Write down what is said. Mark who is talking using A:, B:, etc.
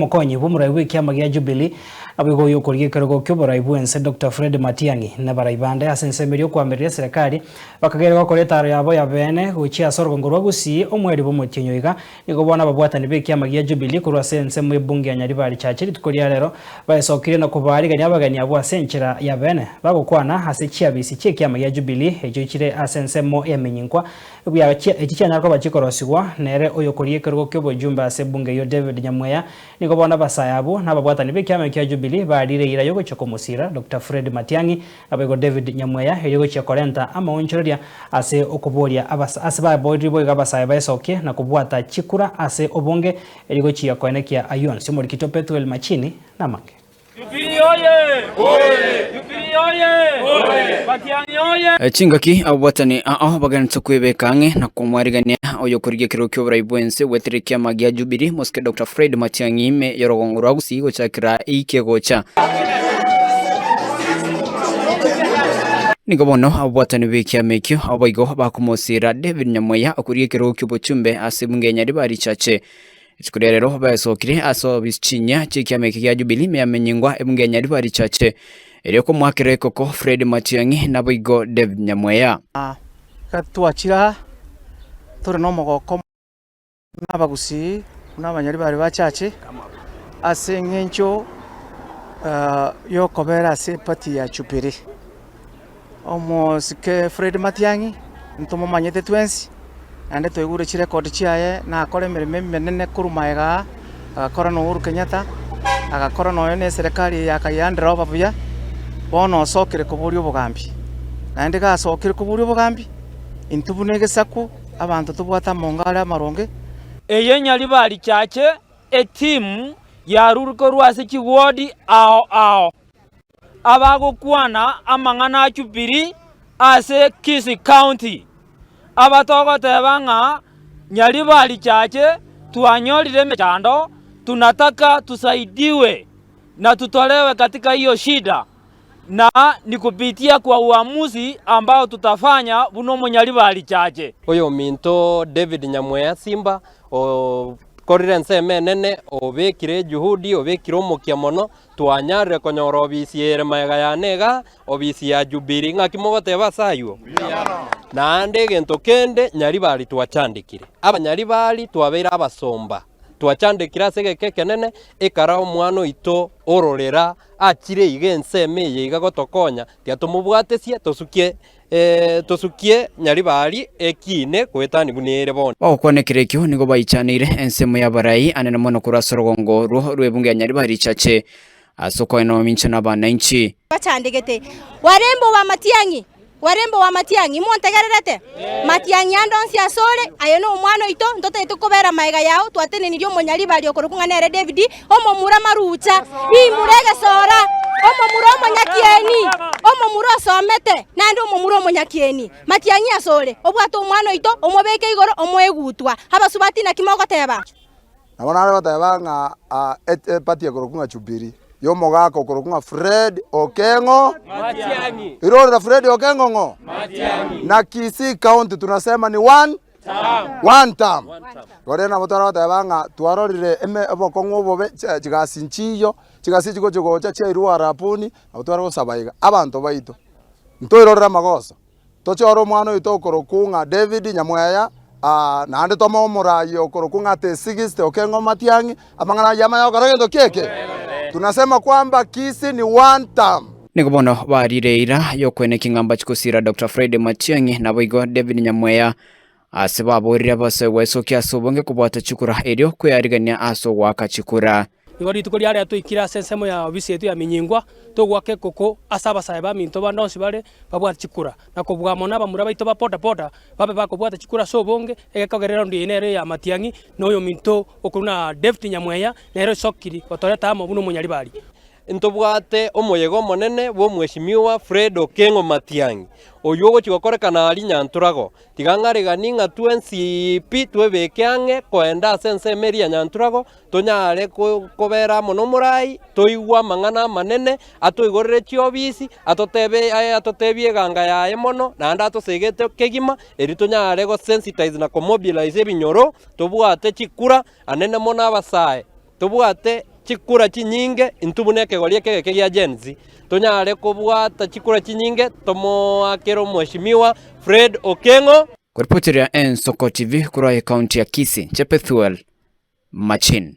A: Omokonyi bw'omorai bw'ekiama gia Jubilee naboigo oyo okorigia ekerogo ki'oborai bw'ense Doctor Fred Matiang'i nabarai bande ase ensemo eria okoamereria eserekari bakageire gokora etaro yabo ya beene gochia ase orogongo rwa Gusii omweri bw'omotienyi oiga Nigo bono ababwatani b'ekiama gia Jubilee korwa ase ensemo y'ebunge ya Nyaribari Chache rituko ria rero baesokirie na kobaarigania abageni abwo ase enchera ya bene bagokwana ase chiabisi chi'ekiama gia Jubilee echio chire ase ensemo y'emenyinkwa buya echi chianyara koba chikorosigwa nere oyokoria ekerogo ki'obojumbe ase ebunge eyio David Nyamweya. Nigo bono abasae abwo na ababwatani b'ekiama kia Jubilee barire eira y'ogochia komosira Doctor Fred Matiang'i Naboigo David Nyamweya erio gochia korenta amaonchoreria ase okoboria ase babooriri boigo abasae baesokie na kobwata chikura ase obonge erio gochia koenekia ayio onsi. Omorikito Pethuel Machini namange.
B: Jubilee oye! Jubilee oye! Matiang'i oye!
C: Chingaki ababwatani ao bagenderete kwebeka ang'e na komwarigania oyokorigia ekerogo ki'oborai bw'ense gweterera ekiama gia Jubilee, Mosike Doctor Fred Matiang'i ime y'orogongo rwa Gusii gochakera eiki egocha. Nigo bono ababwatani b'ekiama ekio boigo bakomosiira David Nyamweya okorigia ekerogo ki'obochumbe ase ebunge ya Nyaribari Chache. Rituko ria rero baesokire ase obisi chinyia chi'ekiama eke gia Jubilee ime yamenyengwa ebunge ya Nyaribari Chache erio komoakera ekoko Fred Matiang'i naboigo David Nyamweya.
D: Twachire aa tore nomogoko. Abagusii buna abanyaribari ba chache ase eng'encho yokobera ase eparty ya Jubilee. Omosike Fred Matiang'i ntomomanyete twensi, naende twaigure chirecord chiaye nakora emeremo emenene korwa magega aa, agakora na Uhuru Kenyatta, agakora nonya na eserekari eye akayehandle over buya, bono osokire koboria obogambi. Naende gasokire koboria obogambi, intwe buna egesaku. Abanto tobwate amonga are amaronge.
B: Eye Nyaribari Chache etimu yarure korwa ase chiwodi ao ao abagokwana amang'ana a Jubilee ase Kisii County. Aba togoteba ng'a Nyaribari Chache twanyorire emechando tunataka tusaidiwe na tutolewe katika hiyo shida. Na ni kupitia kwa uamuzi ambao tutafanya buna omonyaribari chache.
E: Oyominto David Nyamweya Simba okorire ensemo enene, obekire ejuhudi, obekire omokia mono, twanyarire konyora obisi ere magega yane igaa, obisi ya Jubilee. Ng'aki mogoteba ase aywo? Naende egento kende, Nyaribari twachandekire. Abanyaribari twabeire abasomba, twachandekire ase egeka ekenene, ekara omwana oito ororera Achire iga ensemo eye iga gotokonya, tiga tomobwatesie tosukie tosukie nyaribari ekiine goetania buna ere bono.
C: Bagokwana ekero ekio nigo baichaneire ensemo y'abarai anene mono korwa ase orogongo orwo rw'ebungo ya Nyaribari Chache ase okoenwa mamincha na abananchi.
F: Bachandegete. Warembo wa Matiang'i, Warembo wa Matiang'i, imontegererete? Matiang'i ande onsi asore, aye nomwana oito, ntotagete kobera magega yao, twatenenirie omonyaribari okorokwa ng'a nere David, omomura marucha, rimura egesora, omomura omonyakieni, omomura osomete, naende omomura omonyakieni. Matiang'i asore, obwate omwana oito, omobeke igoro, omoe egutwa. Abasubati naki mogoteba?
G: Nabo nare goteba ng'a eparty ekorokwa ng'a Jubilee, ya omogaka okorokwa ng'a Fred Okeng'o Matiang'i. Irorera Fred Okeng'o ng'o? Matiang'i. Na Kisii County tunasema ni one term. One term. Igo rero nabo tware goteba ng'a twarorire eme obokong'u obobe chigasi nchiiyo, chigasi echi chigochi gocha chiairwe arabuni, nabo tware gosaba iga, abanto baito, ntoirorere amagoso. Tochore omwana oito okorokwa ng'a David Nyamweya, naende tomoe omoraai okorokwa ng'a Tesigiste Okeng'o Matiang'i, amang'ana ayio amanye gokora gento ki eke? Tunasema kwamba Kisii ni one term.
C: Nigo bono barire eira y'okoenekia ng'a mbache gosiira Doctor Fred Matiang'i naboigo David Nyamweya ase baborire abasoe gwesokia ase obonge kobwata chikura erio kwearigania ase ogoaka chikura.
H: Nigo rituko riaria twaikire ase ensemo ya ofisi yaito ya Minyingwa, togoaka ekoko ase abasae baminto bande onsi bare babwate chikura, na kobua mono abamura baito ba boda boda babe bakobwata chikura ase obonge, egekogera eraundi eye nero ya Matiang'i, na oyominto okorwa na David Nyamweya, nere osokiri gotoreta amo buna omonyaribari.
E: Ntobwate omoyega omonene bw'Omweshimiwa Fred Okeng'o Matiang'i, oyio ogochia gokorekana aria Nyanturago. Tiga ng'areganie ng'a twensi pi twebeke ang'e koenda ase ensemo eria ya Nyanturago, tonyare kobera amo nomorai, toigwe amang'ana amanene, atoigorere chiobisi, atotebe atotebie eganga yaye mono, naende atosegete kegima, erio tonyare gosensitize na komobilize ebinyoro, tobwate chikura, anene mono abasae, tobwate. chikura chinyinge intwe buna ekegori eke egeke gia Gen Z, tonyare kobwata chikura chinyinge tomoakere omweshimiwa Fred Okeng'o.
C: Koripoteria Ensoko TV korwa ekaunti ya Kisii, Chepethuel Machin.